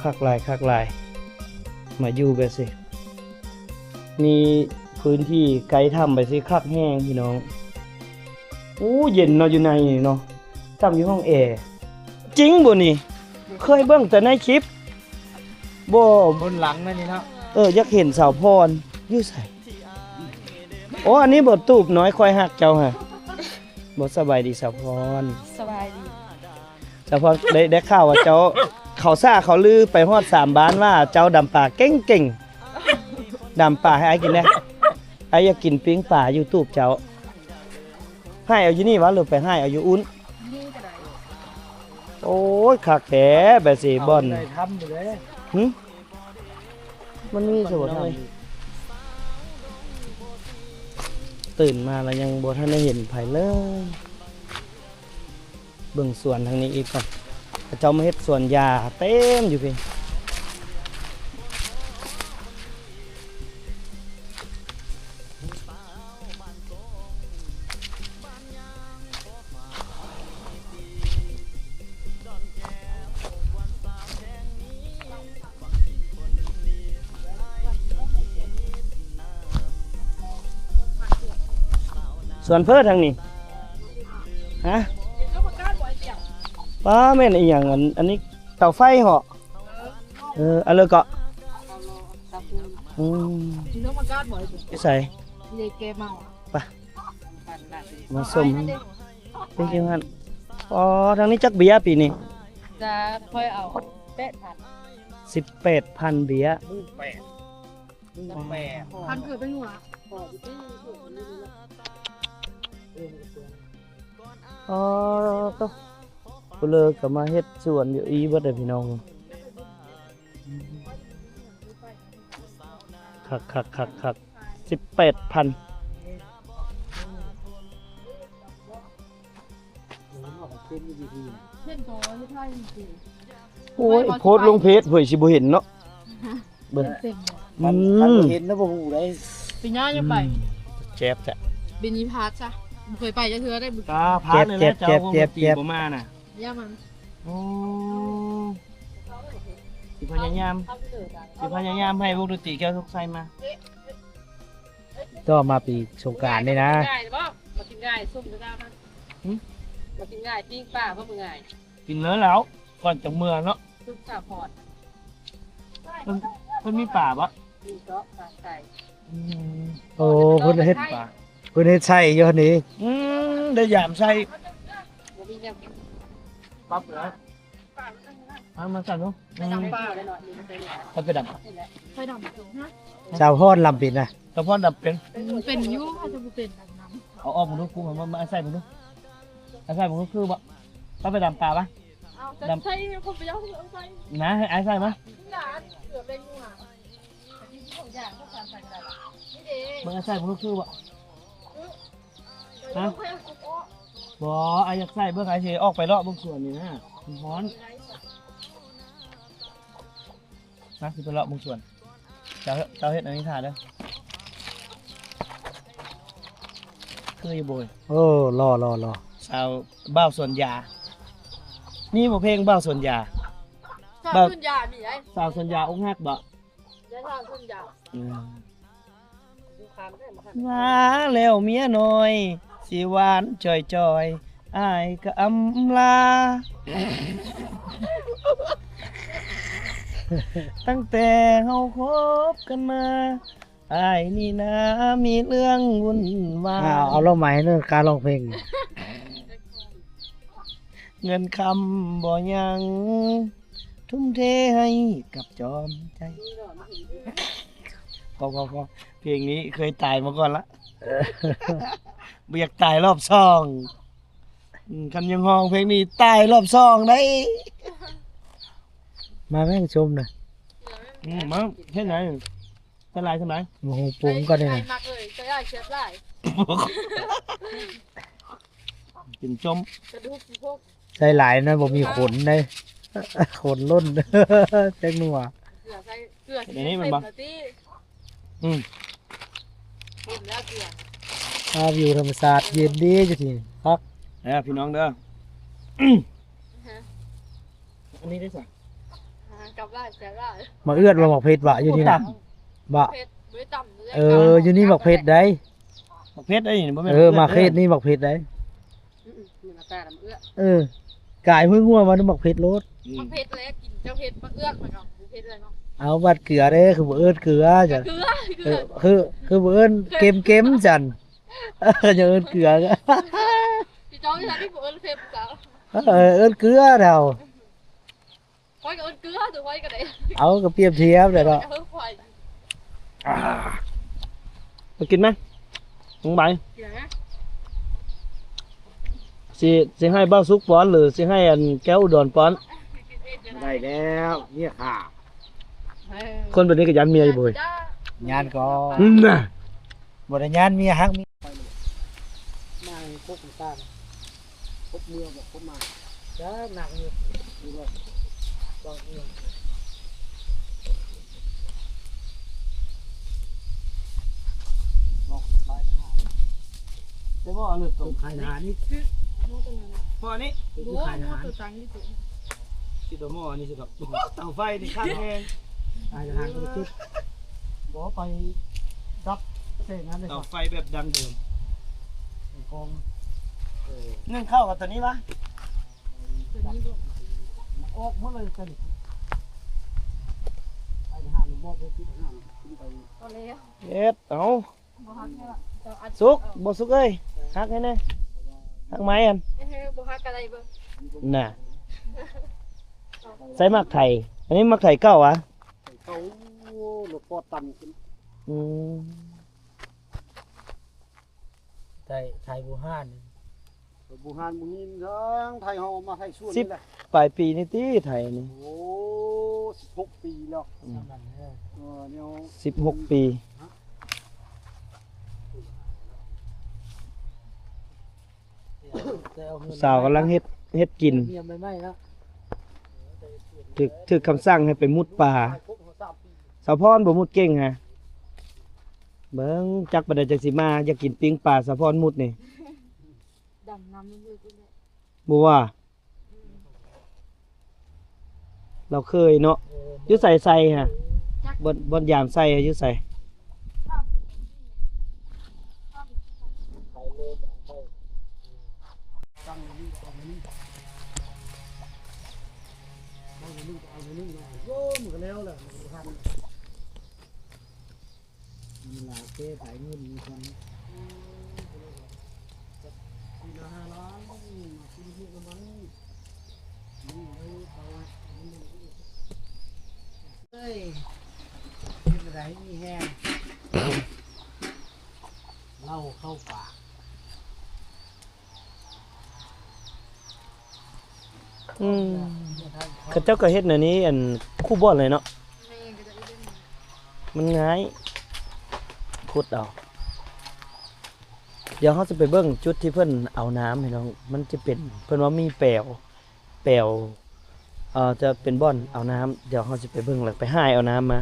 ຄັກຫຼາຍ ຄັກຫຼາຍ ມາຢູ່ແບບຊີ້ ມີພື້ນທີ່ໃກ້ຖ້ຳແບບຊີ້ ຄັກແຮງພີ່ນ້ອງ. ໂອ້ ເຢັນເນາະ ຢູ່ໃນນີ້ເນາະ ຊ່ຳຢູ່ຫ້ອງແອ. ຈິງບໍ່ນີ້? ເຄີຍເບິ່ງແຕ່ໃນຄລິບ ບໍ່ ບົນຫຼັງນັ້ນນີ້ເນາະ. ເອີ ຢາກເຫັນສາວພອນ ຢູ່ໃສ? ໂອ້ ອັນນີ້ບໍ່? ຕູບນ້ອຍຂ້ອຍຮັກເຈົ້າຫະ. ບໍ່ ສະບາຍດີສາວພອນ. ສະບາຍດີ. ສາວພອນ ໄດ້ ໄດ້ຂ່າວວ່າເຈົ້າ ເຂົາສາເຂົາລືໄປຮອດສາມບ້ານວ່າເຈົ້າດຳປາເກັ່ງໆ. ດຳປາໃຫ້ອ້າຍກິນແດ່. ອ້າຍຢາກກິນປີ້ງປາຢູ່ຕູບເຈົ້າ. ຫາຍເອົາຢູ່ນີ້ຫວາ ຫຼືໄປຫາຍເອົາຢູ່ອຸ່ນ? ນີ້ກໍໄດ້. ໂອ້ຍ ຄັກແທ້ ແບບຊີ້ບ່ອນ ໄດ້ທຳຢູ່ເດ້. ຫຶ? ມັນມີສະບໍ່ທຳ? ຕື່ນມາແລ້ວຍັງບໍ່ທັນໄດ້ເຫັນໃຜເລີຍ. ເບິ່ງສວນທາງນີ້ອີກກ່ອນ ເຂົາເຈົ້າມາເຮັດສວນຢາເຕັມຢູ່ພີ້. ສວນເພີທາງນີ້ ຮະ? ປ້າ ແມ່ນອີ່ຫຍັງ? ອັນ ອັນນີ້ເຕົາໄຟເຫາະ? ເອີ ອັນເລີກເກາະ. ອືມ ຢູ່ໃສ? ມາຊົມ ເປັນຈັ່ງຊັ້ນ. ອໍ ທາງນີ້ຈັກເບ້ຍປີນີ້? ຈະຄ່ອຍເອົາແປດພັນ. ສິບແປດພັນເບ້ຍ. ພັນເກີດໄປຫົວ. ອໍ ໂຕ ຜູ້ເລີກກໍມາເຮັດສວນຢູ່ອີ່ເບິດເດ້ພີ່ນ້ອງ. ຄັກໆໆໆ ສິບແປດພັນ. ໂອ້ຍ ໂພສລົງເຟສ ເຜີຍຊິບໍ່ເຫັນເນາະ. ເບິ່ງ ເຕັມໆ ຄັນ ອືມ ຄັນບໍ່ເຫັນນະບໍ່ຮູ້ໄດ໋. ປີໜ້າຈະໄປ. ອືມ ແຈບແທ້ ປີນີ້ພາດຊະ ບໍ່ເຄີຍໄປຈັກເທື່ອໄດ໋. ອ່າ ພາດເລີຍແຫຼະ ເຈົ້າ ເຈົ້າ ເຈົ້າ ບໍ່ມີຕີບໍ່ມານະ. ຢ່າມັນ ໂອ້ ຊິພະຍາຍາມ ຊິພະຍາຍາມໃຫ້ວົງດົນຕີແກ້ວສຸກໄຊມາ. ຕໍ່ມາປີສົງການນີ້ນະ ມາກິນໄກ່ບໍ່? ມາກິນໄກ່ ສົ້ມເຈົ້ານະ. ຫຶ? ມາກິນໄກ່ ປີ້ງປາບໍ່ມື້ງາຍ? ກິນເລີຍແລ້ວ ກ່ອນຈະເມືອເນາະ. ສຸກສາພອນ ເພິ່ນ ເພິ່ນມີປາບໍ່? ມີເກາະປາໄກ່. ອືມ ໂອ້ ເພິ່ນເຮັດ ເພິ່ນເຮັດໄສ້ຢູ່ຫັ້ນນີ້. ອືມ ໄດ້ຢາມໄສ້ ບໍ່ມີຫຍັງ ປັບແລ້ວ. ເອົາມາໃສ່ດູ. ໄຟດຳປາໄດ້ໜ້ອຍໜຶ່ງ ໄຟດຳ ໄຟດຳ. ສາວພອນລຳເປັນນະ? ສາວພອນລຳເປັນ ເປັນຢູ່ ອາດຈະບໍ່ເປັນ. ເອົາອອກເບິ່ງດູ ກູ ມາ ມາໃສ່ເບິ່ງດູ ໃສ່ເບິ່ງດູ ຄືບໍ່? ເອົາໄຟດຳປາປະ? ເອົາ ດຳ ໃສ່ຄົນໄປເອົາ ເອົາໃສ່ນະ ໃຫ້ອ້າຍໃສ່ມາ. ເບິ່ງອ້າຍໃສ່ເບິ່ງ ຄືບໍ່? ຮະ? ບໍ່ ອ້າຍຢາກໃສ່ເບິ່ງ ອ້າຍຊິອອກໄປເລາະເບິ່ງສວນນີ້ນະ ມັນຮ້ອນ. ມາ ຊິໄປເລາະເບິ່ງສວນ. ເຈົ້າ ເຈົ້າເຮັດອັນນີ້ຖ້າເດີ ຄືຢູ່ບໍ່? ໂອ້ ຫຼໍ່ ຫຼໍ່ ຫຼໍ່ ສາວ ບ່າວສວນຢາ. ມີບໍ່ເພງບ່າວສວນຢາ? ສາວ ບ່າວສວນຢາມີໄດ໋. ສາວສວນຢາອົກຫັກບໍ່? ຢ່າຖາມເພິ່ນຢ່າ ອືມ ມາແລ້ວເມຍນ້ອຍ ຊິຫວານຈ່ອຍໆ ອ້າຍກະອຳລາ. ຕັ້ງແຕ່ເຮົາຄົບກັນມາ ອ້າຍນີ້ນາມີເລື່ອງວຸ່ນວາຍ. ເອົາ ເອົາລອງໃໝ່ເດີ ການຮ້ອງເພງ. ເງິນຄຳບໍ່ຍັງ ທຸ່ມເທໃຫ້ກັບຈອມໃຈ. ພໍ ພໍ ພໍ ເພງນີ້ເຄີຍຕາຍມາກ່ອນລະ ບໍ່ຢາກຕາຍລອບສອງ. ອືມ ຄັນຍັງຮ້ອງເພງນີ້ຕາຍລອບສອງໄດ໋. ມາແມ່ງຊົມນະ. ອືມ ມາເຮັດຫຍັງ? ໃສ່ຫຼາຍສ່ຳໃດ? ໂອ້ໂຫ ປຸງກ່ອນນີ້ນະ. ໄດ້ມັກເລີຍ ໃສ່ຫຼາຍແຊບຫຼາຍ. ກິນສົ້ມ ກະດູກຊິໂພກ. ໃສ່ຫຼາຍນະ ບໍ່ມີຂົນເດ້ ຂົນຫຼົ່ນ ແປ້ງນົວ. ເກືອໃສ່ ເກືອໃສ່ ອັນນີ້ແມ່ນບໍ່? ອືມ ເຫັນແລ້ວເກືອ. ອ່າ ວິວທຳມະຊາດເຢັນດີຢູ່ທີ່ພັກ. ເດີພີ່ນ້ອງເດີ. ອັນນີ້ໄດ້ສະ? ຮະ? ກັບວ່າຈະວ່າ ໝາກເອືອດບໍ່ ໝາກເຜັດວະ ຢູ່ນີ້ນະ ບໍ່ ເຜັດ ບໍ່ໄດ້ຕຳເລີຍ ເອີ ຢູ່ນີ້ໝາກເຜັດໃດ໋ ໝາກເຜັດໄດ໋ນີ້ ບໍ່ແມ່ນ ເອີ ໝາກເຜັດນີ້ ໝາກເຜັດໃດ໋ ອືມ ມັນອາກາດ ໝາກເອືອດ ເອີ ກາຍຫົວໆມານຳໝາກເຜັດໂລດ ອືມ ໝາກເຜັດແລ້ວກິນ ເຈົ້າເຜັດ ໝາກເອືອດມັນກໍບໍ່ເຜັດເລີຍເນາະ ເອົາ ບາດເກືອ ເອີ ຄືບໍ່ເອີ້ນເກືອ ເກືອ ເກືອ ເອີ ຄື ຄືບໍ່ເອີ້ນເຄັມໆຊັ້ນ ເອີ ຈັ່ງເອີ້ນເກືອ ພີ່ນ້ອງທີ່ບໍ່ເອີ້ນເຄັມຈ້າ ເອີ ເອີ້ນເກືອເຮົາ ຂ້ອຍກໍເອີ້ນເກືອ ຕົວຂ້ອຍກໍໄດ້ ເອົາ ກໍປຽບທຽບແຫຼະເນາະ ເອີ ຂ້ອຍ ອ່າ ມາກິນໄໝ ນ້ອງໃບ ກິນຫຍັງນະ ຊິ ຊິໃຫ້ບ່າວສຸກປ້ອນ ຫຼື ຊິໃຫ້ອັນແກ້ວອຸດອນປ້ອນ ບໍ່ໄດ້ແລ້ວ ເມຍຂ້າ ເອີ ຄົນແບບນີ້ກໍຢ້ານເມຍຢູ່ເວີຍ ຢ້ານກໍ ອືມ ນະ ບໍ່ໄດ້ຢ້ານເມຍ ຮັກເມຍ ມາໃຫ້ຄົບຕ່າງໆ ຄົບເມືອບໍ່ ຄົບມາ ຈະໜັກຢູ່ ຢູ່ບໍ່ ບາງເຮືອ ບໍ່ຂາຍທະຫານ ແຕ່ວ່າອັນນັ້ນຕ້ອງຂາຍທະຫານນີ້ ໝໍ້ຕົວນັ້ນນະ ໝໍ້ນີ້ ໂອ້ ຂາຍທະຫານ ໝໍ້ຕົວຕັງນີ້ ຄິດວ່າໝໍ້ອັນນີ້ຊິດອກ ເຕົາໄຟນີ້ຄັກແຮງ ອາຍທະຫານກໍໄປຈຸດ ບໍ່ໄປດັບແສງນັ້ນເລີຍ ເຕົາໄຟແບບດັ້ງເດີມ ຂອງ ເອີ ໜຶ້ງເຂົ້າກັບຕົວນີ້ວະ ຕົວນີ້ບໍ່ ອອກໝົດເລີຍຕົວນີ້ ອາຍທະຫານບໍ່ໄດ້ຕິດຫານຂຶ້ນໄປ ກໍແລ້ວ ເຮັດ ເອົາ ບໍ່ຮັກແລ້ວ ສຸກ ບໍ່ສຸກເອີຍ ຮັກໃຫ້ແດ່ ຮັກໄມ້ອັນ ເອີ ບໍ່ຮັກກໍໄດ້ເບິ່ງ ນະ ໃສ່ໝາກໄຖ ອັນນີ້ໝາກໄຖເກົ່າຫວາ ເກົ່າ ລົດປອດຕັນຂຶ້ນ ອືມ ໄຖ ໄຖບູຮານ ບູຮານບໍ່ມີທາງ ໄຖເຮົາເອົາມາໄຖສວນນີ້ແຫຼະ ສິບປາຍປີນີ້ຕິ ໄຖນີ້ ໂອ້ ສິບຫົກປີແລ້ວ ອືມ ເອີ ແນວ ສິບຫົກປີ ຜູ້ສາວກຳລັງເຮັດ ເຮັດກິນ ເມຍໃໝ່ໆ ເນາະ ຖືກ ຖືກຄຳສັ່ງໃຫ້ໄປມຸດປ່າ ສາວພອນບໍ່ມຸດເກັ່ງຫະ ເບິ່ງຈັກປານໃດຈັ່ງຊິມາ ຢາກກິນປີ້ງປາ ສາວພອນມຸດນີ້ ດຳນ້ຳເລິກໆ ບໍ່ວ່າ ລາວເຄີຍເນາະ ເອີ ຢູ່ໃສໃສ່ຫະ ຈັກ ບ່ອນ ບ່ອນຢາມໃສ່ຫະ ຢູ່ໃສ ເວລາແກ້ໄຂເງິນມີຄົນ ອືມ ປີລະຫ້າລ້ານ ມາຊື້ເຮັດນ້ຳມັນ ນີ້ເອົາໄປ ເອີຍ ເປັນໃດມີແຮງ ເຫຼົ້າເຂົ້າປາກ. ອືມ ເຂົາເຈົ້າກໍເຮັດແນວນີ້ ອັນ ຄູ່ບ່ອນເລີຍເນາະ ແມ່ນ ເຂົາເຈົ້າເຮັດແບບນີ້ ມັນງ່າຍ ຂຸດເອົາ. ດຽວເຮົາຈະໄປເບິ່ງຈຸດທີ່ເພິ່ນເອົານ້ຳ ພີ່ນ້ອງ ມັນຈະເປັນ ເພິ່ນວ່າມີແປວ ແປວ ເອີ ຈະເປັນບ່ອນເອົານ້ຳ ດຽວເຮົາຊິໄປເບິ່ງ ແລ້ວໄປຫາຍເອົານ້ຳມາ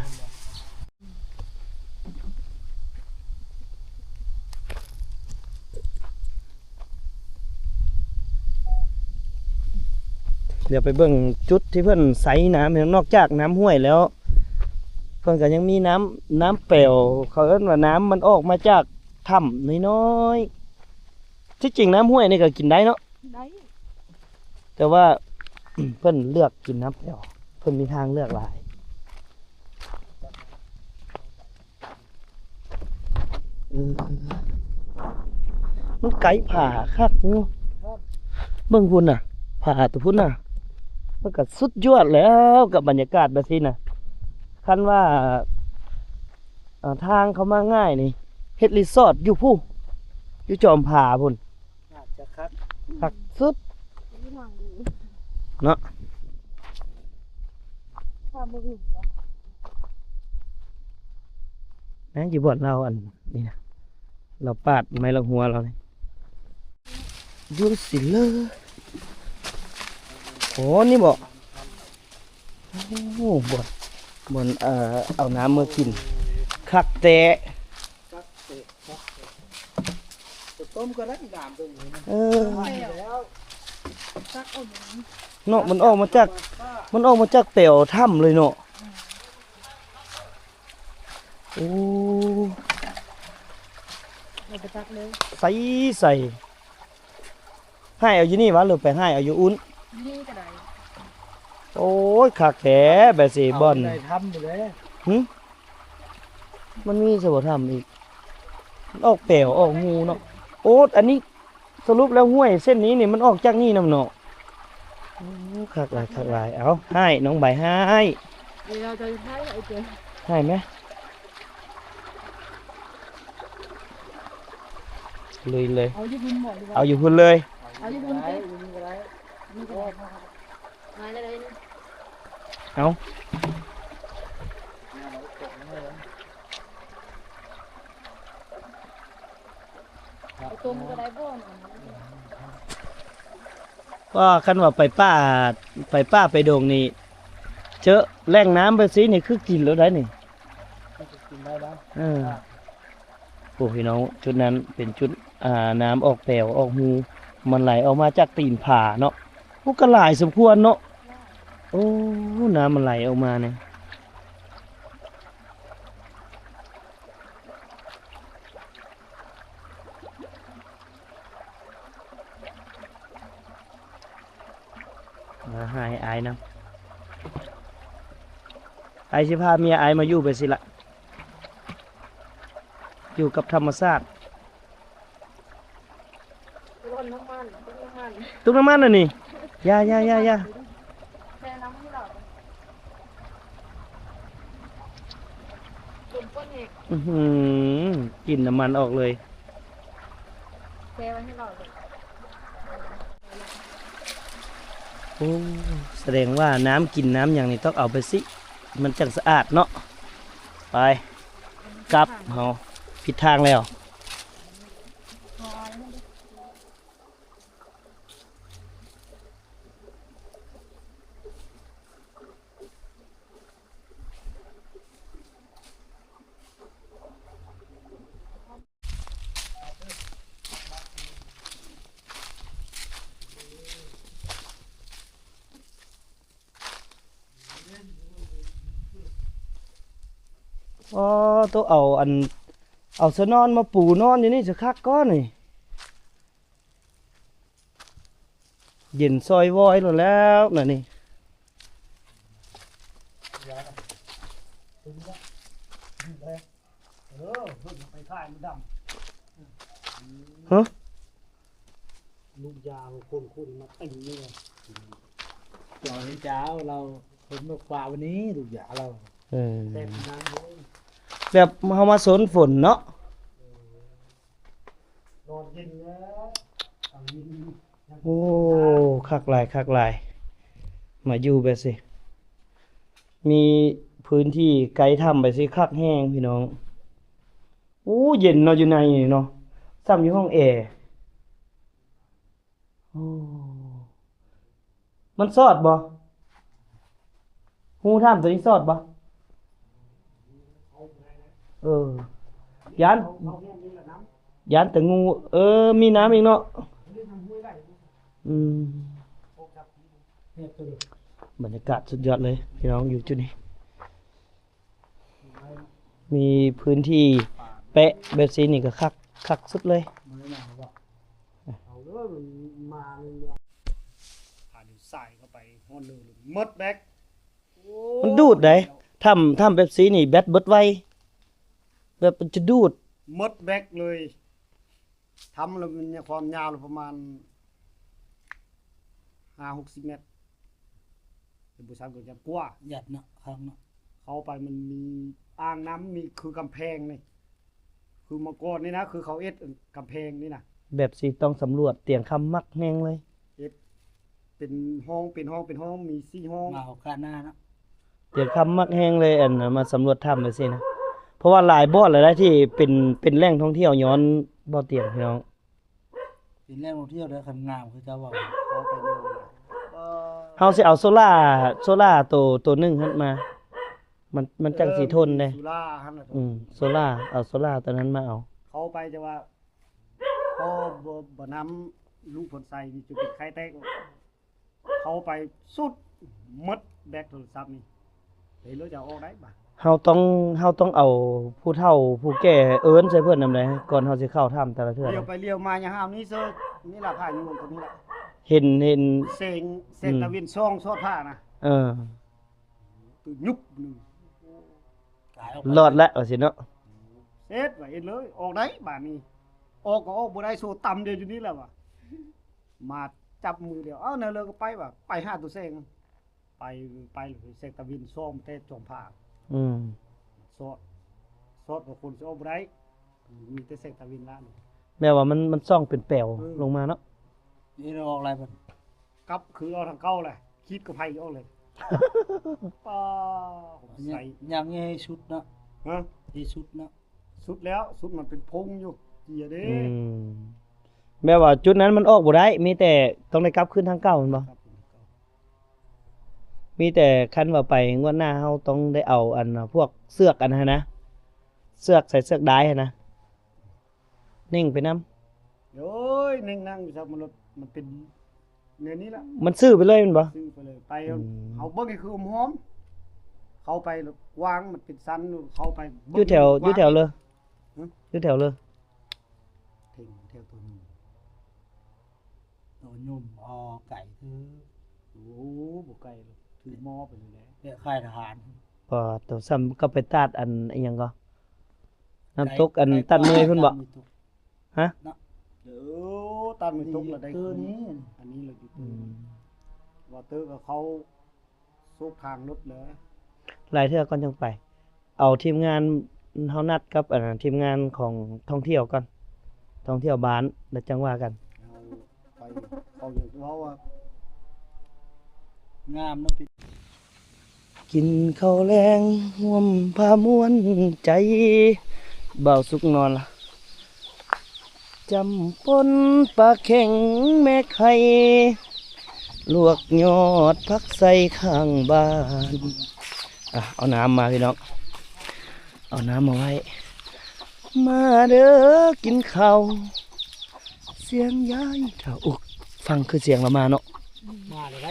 ດຽວໄປເບິ່ງຈຸດທີ່ເພິ່ນໃຊ້ນ້ຳ ນອກຈາກນ້ຳຫ້ວຍແລ້ວ ເພິ່ນກໍຍັງມີນ້ຳ ນ້ຳແປວ ເຂົາເອີ້ນວ່ານ້ຳມັນອອກມາຈາກຖ້ຳນ້ອຍໆ ທີ່ຈິງນ້ຳຫ້ວຍນີ້ກໍກິນໄດ້ເນາະ ໄດ້ ແຕ່ວ່າ ເພິ່ນເລືອກກິນນ້ຳແປວ ເພິ່ນມີທາງເລືອກຫຼາຍ ເອີ ມັນໄກຜາຄັກເນາະ ເບິ່ງພຸ້ນນະ ຜາຕົວພຸ້ນນະ ມັນກໍສຸດຍອດແລ້ວກັບບັນຍາກາດແບບຊີ້ນະ ຄັນວ່າ ເອີ ທາງເຂົ້າມາງ່າຍນີ້ ເຮັດຣີສອດຢູ່ພຸ້ນ ຢູ່ຈອມຜາພຸ້ນ ອາດຈະຄັກ ຄັກສຸດ ຢູ່ທາງດີ ເນາະ ຖ້າບໍ່ເຫັນກໍ ແມ່ນຢູ່ບ່ອນລາວອັນນີ້ນະ ລາວປາດໄມ້ລາກຫົວລາວນີ້ ຢູ່ຊິເລີ ໂອ້ ນີ້ບໍ? ໂອ້ ບ່ອນ ບ່ອນ ເອີ ເອົານ້ຳເມືອກິນ ຄັກແທ້ ຕົ້ມກໍໄດ້ນ້ຳຕົວນີ້ນະ ເອີ ແລ້ວ ເນາະ ມັນອອກມາຈາກ ມັນອອກມາຈາກແປວຖ້ຳເລີຍເນາະ. ໂອ້ ເອົາໄປຕັກເລີຍ ໃສໆ. ຫາຍເອົາຢູ່ນີ້ຫວາ ຫຼືໄປຫາຍເອົາຢູ່ອຸ່ນ? ຢູ່ນີ້ກໍໄດ້. ໂອ້ຍ ຄັກແທ້ ແບບຊີ້ບ່ອນ ໄດ້ຖ້ຳຢູ່ແລ້ວ. ຫຶ ມັນມີຊະບໍ່ຖ້ຳອີກ? ມັນອອກແປວອອກຮູເນາະ. ໂອ້ ອັນນີ້ສະຫຼຸບແລ້ວຫ້ວຍເສັ້ນນີ້ນີ້ມັນອອກຈາກນີ້ນຳເນາະ. ໂອ້ ຄັກຫຼາຍ ຄັກຫຼາຍ. ເອົາ ຫາຍ ນ້ອງໃບຫາຍ ເອີ ເຮົາຈະຫາຍ ຫາຍແມ. ລຸຍເລີຍ ເອົາຢູ່ພຸ້ນບໍ່ ຫຼືວ່າ ເອົາຢູ່ພຸ້ນເລີຍ ເອົາຢູ່ພຸ້ນຕິ ນີ້ກໍໄດ້ ນີ້ກໍໄດ້ ມາແລ້ວນີ້ ເອົາ ເອົາຕົ້ມກໍໄດ້ບໍ່? ວ່າຄັນວ່າໄປປ່າ ໄປປ່າໄປດົງນີ້ ເຈີແຫຼ່ງນ້ຳແບບຊີ້ນີ້ຄືກິນໂລດໄດ້ນີ້ ກິນໄດ້ແລ້ວ ເອີ. ໂອ້ ພີ່ນ້ອງ ຈຸດນັ້ນເປັນຈຸດ ອ່າ ນ້ຳອອກແປວອອກຮູ ມັນໄຫຼອອກມາຈາກຕີນຜາເນາະ. ໂອ້ ກໍຫຼາຍສົມຄວນເນາະ. ໂອ້ ນ້ຳມັນໄຫຼອອກມານີ້ ມາຫາຍອ້າຍນຳ. ອ້າຍຊິພາເມຍອ້າຍມາຢູ່ແບບຊີ້ລະ ຢູ່ກັບທຳມະຊາດ. ລົດນ້ຳມັນ ຕຸ້ມນ້ຳມັນ ຕຸ້ມນ້ຳມັນອັນນີ້ ຢ່າ ຢ່າ ຢ່າ ຢ່າ ແຊ່ນ້ຳໃຫ້ລາວ ຕົ້ມກ່ອນແຮງ ອືຫື ກິ່ນນ້ຳມັນອອກເລີຍ ແຊ່ໄວ້ໃຫ້ລາວເລີຍ. ໂອ້ ສະແດງວ່ານ້ຳກິນນ້ຳຫຍັງນີ້ຕ້ອງເອົາໄປຊິ ມັນຈັ່ງສະອາດເນາະ. ໄປ ກັບເຮົາ ຜິດທາງແລ້ວ. ອໍ ໂຕເອົາອັນ ເອົາຊະນອນມາປູນອນຢູ່ນີ້ ສະຄັກກ່ອນນີ້. ເຢັນຊ່ອຍວອຍໂລດແລ້ວນະນີ້. ເອີ ເພິ່ນໄປຂາຍມັນດຳ ຮະ ລູກຢາຂອງຄົນຄຸນມາເຕັມເລີຍ. ເຈົ້າເຫັນເຈົ້າ ລາວເພິ່ນມາຄວ້າວັນນີ້ ລູກຢາລາວ ເອີ ແບບນັ້ນເລີຍ ແບບເຮົາມາສົນຝົນເນາະ. ເອີ ນອນເຢັນແລ້ວ ເອົາເຢັນ. ໂອ້ ຄັກຫຼາຍ ຄັກຫຼາຍ ມາຢູ່ແບບຊີ້ ມີພື້ນທີ່ໃກ້ຖ້ຳແບບຊີ້ ຄັກແຮງພີ່ນ້ອງ. ໂອ້ ເຢັນເນາະ ຢູ່ໃນນີ້ເນາະ ສ່ຳຢູ່ຫ້ອງແອ. ໂອ້ ມັນຊອດບໍ່? ຮູຖ້ຳໂຕນີ້ຊອດບໍ່? ເອີ ຢ້ານ ຢ້ານແຕ່ງູ. ເອີ ມີນ້ຳອີກເນາະ. ອືມ ບັນຍາກາດສຸດຍອດເລີຍພີ່ນ້ອງ ຢູ່ຈຸດນີ້. ມີພື້ນທີ່ແປະແບບຊີ້ນີ້ກໍຄັກ ຄັກສຸດເລີຍ. ພາດິນສາຍເຂົ້າໄປຮອດເນີນໝົດແບັກ. ໂອ້ ມັນດູດໃດ໋. ຖ້ຳ ຖ້ຳແບບຊີ້ນີ້ແບັດເບິດໄວ ແບບມັນຈະດູດ ໝົດແບັກເລີຍ. ຖ້ຳລະມັນຄວາມຍາວລະປະມານຫ້າຫົກສິບແມັດ ແຕ່ບໍ່ຊັກກໍຈະກວ່າ ຍັດເນາະ ຄັກເນາະ. ເຂົ້າໄປມັນມີອ່າງນ້ຳ ມີຄືກຳແພງນີ້ ຄືມາກ່ອນນີ້ນະ ຄືເຂົາເຮັດກຳແພງນີ້ນະ. ແບບຊິຕ້ອງສຳຫຼວດ ຕຽງຄຳມັກແຮງເລີຍ ເຮັດເປັນຫ້ອງ ເປັນຫ້ອງ ເປັນຫ້ອງ ມີສີ່ຫ້ອງ ມາໂອກາດໜ້າເນາະ. ຕຽງຄຳມັກແຮງເລີຍ ອັນ ມາສຳຫຼວດຖ້ຳຈັ່ງຊີ້ນະ ເພາະວ່າຫຼາຍບ່ອນແລ້ວນະທີ່ເປັນ ເປັນແຫຼ່ງທ່ອງທ່ຽວຍ້ອນບ່ອນຕຽງ ພີ່ນ້ອງ. ເປັນແຫຼ່ງທ່ອງທ່ຽວເດີ ຄັນງາມຄືເຈົ້າເວົ້າ. ເຮົາຊິເອົາໂຊລາ ໂຊລາໂຕ ໂຕໜຶ່ງຫັ້ນມາ ມັນ ມັນຈັ່ງຊິທົນເດ້. ໂຊລາຫັ້ນນະ ອືມ ໂຊລາ ເອົາໂຊລາໂຕນັ້ນມາເອົາ. ເຂົ້າໄປແຕ່ວ່າ ພໍບໍ່ ບໍ່ນຳ ລູກຜົນໄຊນີ້ຈະເປັນໄຂ້ແຕກ. ເຂົ້າໄປສຸດໝົດ ແປັກໂທລະສັບນີ້ ເຫັນແລ້ວຈະອອກໄດ້ບາດ. ເຮົາຕ້ອງ ເຮົາຕ້ອງເອົາຜູ້ເຖົ້າຜູ້ແກ່ເອີ້ນໃສ່ເພິ່ນນຳໃດ ກ່ອນເຮົາຊິເຂົ້າຖ້ຳແຕ່ລະເທື່ອ. ລ້ຽວໄປລ້ຽວມາ ຢ່າຫ້າມນີ້ເຊີ ນີ້ລະພາຍຸຕົວນີ້ລະ. ເຫັນ ເຫັນ ແສງ ແສງຕາເວັນສ່ອງສອດພານະ. ເອີ ຕຸບຍຸບໜຶ່ງ ລອດແລ້ວວ່າຊີ້ເນາະ. ເສັດວ່າເຮັດເລີຍ ອອກໄດ້ບາດນີ້. ອອກກໍອອກບໍ່ໄດ້ ໂຊຕຳດຽວຢູ່ນີ້ແຫຼະວ່າ. ມາຈັບມືດຽວ ເອົາແນວເລີກກໍໄປວ່າ ໄປຫາຕົວແສງ ໄປ ໄປແສງຕາເວັນສ່ອງແຕ່ຈອມຜາ. ອືມ ສອດ ສອດກໍຄົນຊິອອກບໍ່ໄດ້ ມີແຕ່ແສງຕາເວັນລະ. ແບບວ່າມັນ ມັນສ່ອງເປັນແປວ ເອີ ລົງມາເນາະ. ນີ້ລະອອກໄດ້ເພິ່ນ ກັບຄືນອອກທາງເກົ່າແຫຼະ ຂີດກໍໄຜອອກເລີຍ. ປ້າ ໃສ່ ຍັງໃຫ້ສຸດເນາະ. ຮະ ໃຫ້ສຸດເນາະ. ສຸດແລ້ວ ສຸດມັນເປັນພົງຢູ່ ເຈຍເດ້. ອືມ ແບບວ່າຈຸດນັ້ນມັນອອກບໍ່ໄດ້ ມີແຕ່ຕ້ອງໄດ້ກັບຄືນທາງເກົ່າແມ່ນບໍ່? ມີແຕ່ຄັນວ່າໄປງວດໜ້າ ເຮົາຕ້ອງໄດ້ເອົາອັນພວກເຊືອກອັນນັ້ນນະ ເຊືອກໃສ່ເຊືອກດາຍຫັ້ນນະ ເນັ່ງໄປນຳ. ໂອ້ຍ ເນັ່ງນັ່ງຢູ່ໃສ ມັນລົດ ມັນເປັນແນວນີ້ລະ ມັນຊື່ໄປເລີຍແມ່ນບໍ່? ຊື່ໄປເລີຍ ໄປ ອືມ ເຮົາເບິ່ງໃຫ້ຄືອມຫອມ ເຂົ້າໄປກວ້າງ ມັນເປັນສັນ ເຂົ້າໄປ ຢູ່ແຖວ ຢູ່ແຖວເລີ ຫຶ ຢູ່ແຖວເລີ ເຖິງແຖວຕົວ ໂຕຍົມ ອໍ ໄກຄື ໂອ້ ບໍ່ໄກ ຖືໝໍ້ໄປເລີຍແຫຼະ ແບບຄ້າຍທະຫານ. ບໍ່ ໂຕສ່ຳກັບໄປຕາດອັນອີ່ຫຍັງກໍ ນ້ຳຕົກອັນຕາດເມຍພຸ້ນບໍ່? ຮະ ເອີ ຕາດເມຍຕົກລະໄດ້ຄືນ ອັນນີ້ລະຢູ່ ອືມ ວ່າເຕີກໍເຂົ້າ ໂຊກທາງລົດເລີຍ ຫຼາຍເທື່ອກ່ອນຈັ່ງໄປ. ເອົາທີມງານ ເຮົານັດກັບ ອັນ ທີມງານຂອງທ່ອງທ່ຽວກ່ອນ ທ່ອງທ່ຽວບ້ານ ແລ້ວຈັ່ງວ່າກັນ. ເຮົາໄປ ເຂົາຢາກເວົ້າວ່າງາມເນາະ. ກິນເຂົ້າແລງຮ່ວມພາມ່ວນໃຈ ບ່າວສຸກນອນລະ. ຈ້ຳປົ່ນປາແຂ້ງແມ່ໄຂ່ ລວກຍອດຜັກໃສ່ຂ້າງບ້ານ. ອ່ະ ເອົານ້ຳມາພີ່ນ້ອງ ເອົານ້ຳມາໄວ້ ມາເດີກິນເຂົ້າ ສຽງຍາຍເຖົ້າ. ອຸ ຟັງຄືສຽງລາວມາເນາະ ມາແລ້ວໄດ໋.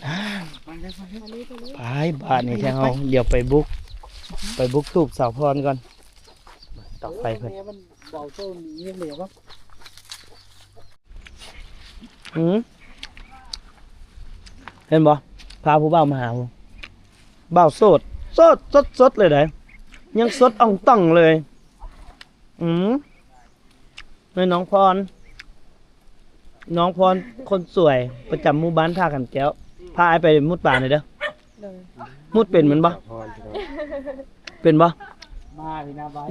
ອ່າ ໄປເດີ ໄປເດີ ໄປ ບາດນີ້ແທ້ເຮົາ ດຽວໄປບຸກ ໄປບຸກຕູບສາວພອນກ່ອນ. ຕອກໄຟເພິ່ນ ເອີ ແມ່ມັນເບົາໂຕນີ້ເລີຍວະ. ອືມ ເຫັນບໍ່ ພາຜູ້ບ່າວມາຫາ ຜູ້ບ່າວໂສດ ໂສດ ສົດໆ ເລີຍໃດ໋ ຍັງສົດອ່ອງຕ່ອງເລີຍ. ອືມ ແມ່ນນ້ອງພອນ ນ້ອງພອນຄົນສວຍ ປະຈຳໝູ່ບ້ານທ່າຂັນແກ້ວ ພາອ້າຍໄປມຸດປາໜ່ອຍເດີ. ໂດຍ ມຸດເປັນແມ່ນບໍ່? ເປັນບໍ່?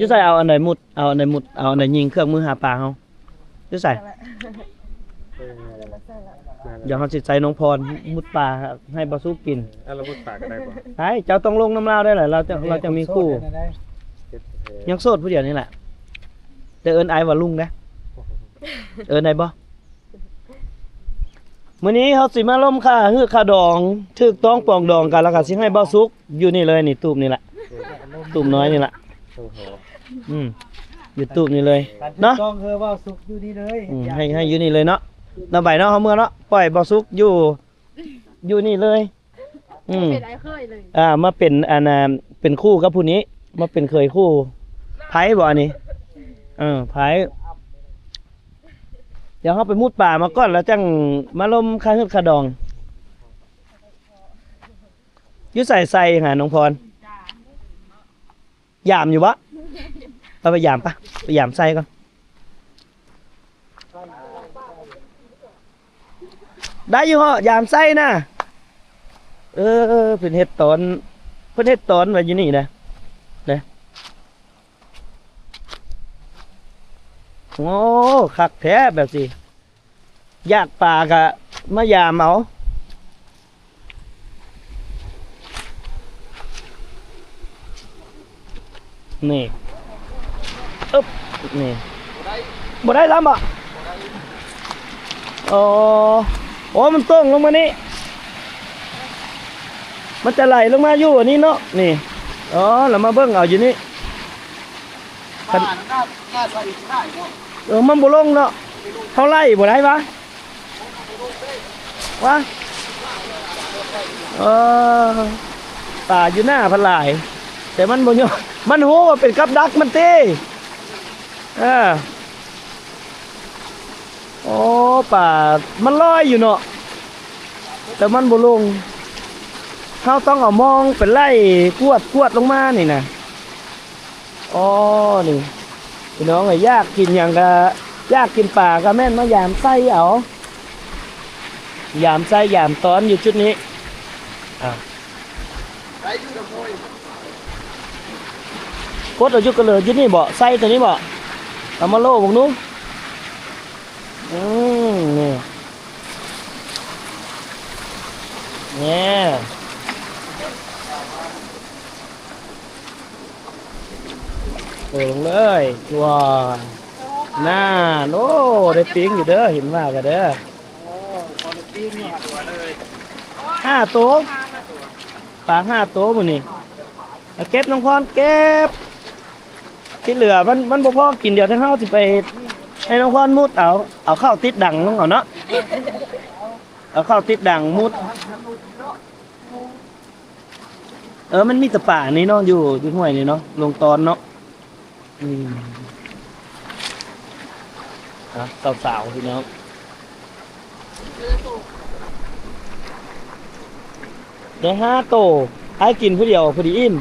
ຢູ່ໃສ? ເອົາອັນໃດມຸດ? ເອົາອັນໃດມຸດ? ເອົາອັນໃດຍິງເຄື່ອງມືຫາປາເຮົາ? ຢູ່ໃສ? ດຽວເຮົາຊິໃສ່ນ້ອງພອນມຸດປ່າໃຫ້ບ່າວສຸກກິນ. ເອົາລະມຸດປ່າກໍໄດ້ບໍ່? ໄດ້ ເຈົ້າຕ້ອງລົງນຳລາວໄດ້ແຫຼະ ລາວຈະ ລາວຈະມີຄູ່. ຍັງໂສດຜູ້ດຽວນີ້ແຫຼະ ແຕ່ເອີ້ນອ້າຍວ່າລຸງເດ້. ເອີ້ນໄດ້ບໍ່? ມື້ນີ້ເຮົາຊິມາລົມຄ່າຮືຄ່າດອງ ຖືກຕ້ອງປອງດອງກັນ ແລ້ວກໍຊິໃຫ້ບ່າວສຸກຢູ່ນີ້ເລີຍ ນີ້ຕູບນີ້ລະ ຕູບນ້ອຍນີ້ລະ. ອືມ ຢູ່ຕູບນີ້ເລີຍເນາະ ຕ້ອງເອີ ບ່າວສຸກຢູ່ນີ້ເລີຍ. ອືມ ໃຫ້ ໃຫ້ຢູ່ນີ້ເລີຍເນາະ ນ້ອງໃບເນາະ ເຮົາເມືອເນາະ ປ່ອຍບ່າວສຸກຢູ່ ຢູ່ນີ້ເລີຍ. ອືມ ເປັນອ້າຍເຂີຍເລີຍ ອ່າ ມາເປັນອັນນ່າ ເປັນຄູ່ກັບຜູ້ນີ້ ມາເປັນເຂີຍຄູ່. ໃຜບໍ່ອັນນີ້? ເອີ ໃຜ? ດຽວເຮົາໄປມຸດປ່າມາກ່ອນ ແລ້ວຈັ່ງມາລົມຄ່າຮືຄ່າດອງ. ຢູ່ໃສ ໃສ່ຫານ້ອງພອນ? ຢາມຢູ່ບໍ່? ເອົາໄປຢາມປະ ໄປຢາມໃສ່ກ່ອນ. ໄດ້ຢູ່ເຫາະ ຢາມໃສ່ນະ. ເອີ ເພິ່ນເຮັດຕອນ ເພິ່ນເຮັດຕອນໄວ້ຢູ່ນີ້ນະ ເດ້. ໂອ້ ຄັກແທ້ແບບຊີ້. ຢາກປາກະມາຢາມເອົາ. ນີ້ ອຶບ ນີ້ ບໍ່ໄດ້ລຳບໍ່? ອໍ ໂອ້ ມັນຕົງລົງມານີ້ ມັນຈະໄຫຼລົງມາຢູ່ອັນນີ້ເນາະ ນີ້. ອໍ ລະມາເບິ່ງເອົາຢູ່ນີ້. ຄັນ ເອີ ມັນບໍ່ລົງເນາະ ເຮົາໄລ່ບໍ່ໄດ້ວະ ວະ. ເອີ ປາຢູ່ໜ້າພັນຫຼາຍ ແຕ່ມັນບໍ່ຍອມ ມັນຮູ້ວ່າເປັນກັບດັກມັນຕິ. ເອີ ໂອ້ ປາມັນລອຍຢູ່ເນາະ ແຕ່ມັນບໍ່ລົງ. ເຮົາຕ້ອງເອົາມອງໄປໄລ່ກວດ ກວດລົງມານີ້ນະ. ອໍ ນີ້ພີ່ນ້ອງເອີຍ ຢາກກິນຫຍັງກະ ຢາກກິນປາກະແມ່ນມາຢາມໄຊເອົາ ຢາມໄຊຢາມຕອນຢູ່ຈຸດນີ້. ອ່າ ກົດເອົາຢູ່ກະເລີ ຢູ່ນີ້ເບາະ ໄຊໂຕນີ້ເບາະ ເອົາມາໂລເບິ່ງດູ. ອືມ ນີ້ ນີ້ ເບິ່ງເລີຍ ວ້າ ນັ້ນ ໂອ້ ໄດ້ປີ້ງຢູ່ເດີ ເຫັນວ່າກະເດີ. ຫ້າໂຕ ປາຫ້າໂຕມື້ນີ້ ເກັບ ນ້ອງພອນເກັບ ທີ່ເຫຼືອມັນ ມັນບໍ່ພໍກິນ. ດຽວທາງເຮົາຊິໄປໃຫ້ນ້ອງພອນມຸດເອົາ ເອົາເຂົ້າຕິດດັງລົງເອົາເນາະ ເອົາເຂົ້າຕິດດັງມຸດ. ເອີ ມັນມີແຕ່ປານີ້ເນາະ ຢູ່ ຢູ່ຫ້ວຍນີ້ເນາະ ລົງຕອນເນາະ. ອືມ ອ່ະ ສາວໆ ພີ່ນ້ອງ ໄດ້ຫ້າໂຕ ອ້າຍກິນຜູ້ດຽວພໍດີອີ່ມ.